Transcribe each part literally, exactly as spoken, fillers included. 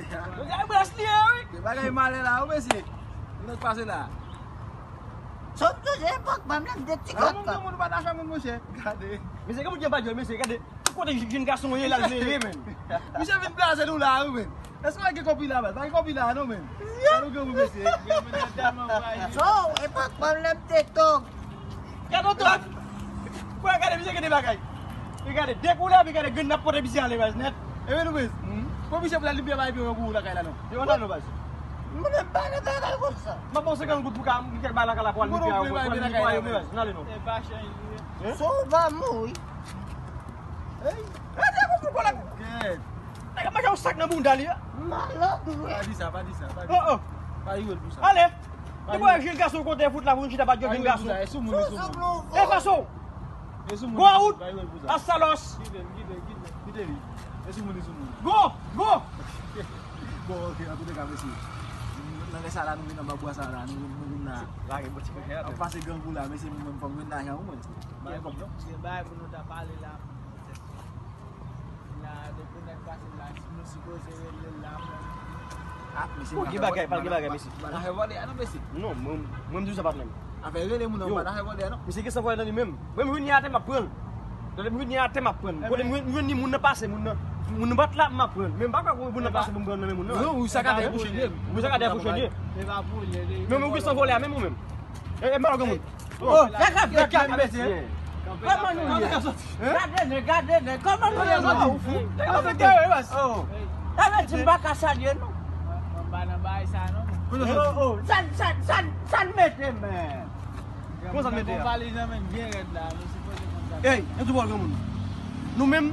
Mesye, e bras li ye, wi. Se bagay malè la, wi, mesye. Ki nèg pase la? Sòt toujou epòk pa m lè m te ti kaka. Moun, moun pa ta fè moun, monchè. Gade. Mesye, gen moun ki pa jwe, mesye, gade. Kote jenn gason ye la, mesye, men. Misye vin blaze nou la, wi, men. Èske pa gen kòb la, baz? Pa gen kòb la, non, men. Gade ou gen, mesye. So, epòk pa m lè m te tòg. Gade w tòg. Kwè, gade, misye gen de bagay. E gade, de koulè, epi gade, grenn n ap pote misye ale, baz, nèt. E wi, nou, baz. Kon misye pou la limyè bay pi yon gou lakay la, non. Yo, nan, non, baz. Mwen menm pa nan bagay konsa. M ap ba w senkant goud pou ka, m kèk bagay lakay la pou al netwaye, pou al netwaye, baz. N ale, non. E pa chanje. Hein? So, ou pa mouri. Hey. Gade, gade, gade. Nèg ap mache yon sak nan bounda li a. Malad, wi. Pa di sa, pa di sa, pa di sa. Oh, oh. Pa youre l pou sa. Ale. Li wè jenn gason kote fout la pou nou chita pa jwenn jenn gason. E sou moun, e sou moun. E fason. E sou moun. Go out. Asalos. Kite li, kite li, kite li. E sou moun, e sou moun. Go, go. Bon, ok, an tou de ka, mesye. Nan lè sa la, nou vin anba bwa sa la, nou vin, nou vin la. Lage bò ti kòkè a. Ap pase grangou la, mesye, mwen menm fò m jwenn lajan, wi, mwen. Gen bagay pou nou ta pale la. La, depi nèg pase la, si nou sipoze rele l la, men. Ah, mesye, pa gen bagay, pa gen bagay, mesye. Pa gen bagay, non, mesye. Non, mwen, mwen m di w sa, patnè m. Afè rele moun nan, pa afè vòlè, non. Misye gen san vòlè nan li menm. Mwen, m vin atè, m ap pran l. Tande, m vin atè, m ap pran l. Kote m vin, m vin ni moun nan pase, moun nan, moun nan bat la, m ap pran l. Men m pa kwè moun nan pase pou m pran l nan men moun nan. Non, ou sa ka fè pou chanje. Ou sa ka fè pou chanje. Men ou gen san vòlè a menm ou menm. E, e, m pa wè moun. Oh, sa k ap fèt la, mesye? Kòman nou ye? Gade nèg, gade nèg, kòman nou ye, menm? Oh, sa vle di m pa ka salye nou? Mwen pa nan bagay sa non. Oh, oh, sa, sa, sa, sa n mete, men. Kòman sa n mete a? Valiz nan men byen rèd la, nou sipoze konn sa. Ey, yon ti bòl granmoun. Nou menm,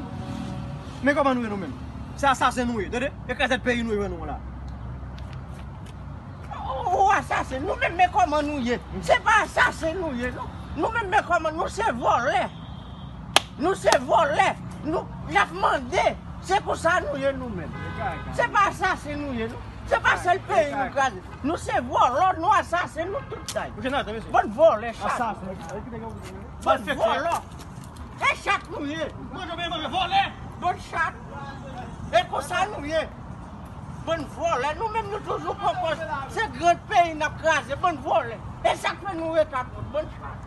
men kòman nou ye nou menm? Se asasen nou ye, tande? E krazèt peyi nou ye nou la. Ou asasen, nou menm men kòman nou ye. Se pa asasen nou ye, non. Nou menm men kòman nou se vòlè. Nou se vòlè. Nou, n ap mande. Se konsa nou ye nou menm. Se pa asasen nou ye, non. Se pa sèl peyi nou kraze. Nou se vòlò, nou asasen, nou tout sa. Bann vòlè, chat. Bann vòlò. E chat nou ye. Manje, manje, manje, vòlè. Bann chat. E konsa nou ye. Bann vòlè. Nou menm nou toujou pran pòz. Se gran peyi n ap kraze. Bann vòlè. E sa k fè nou rete ap bann chat.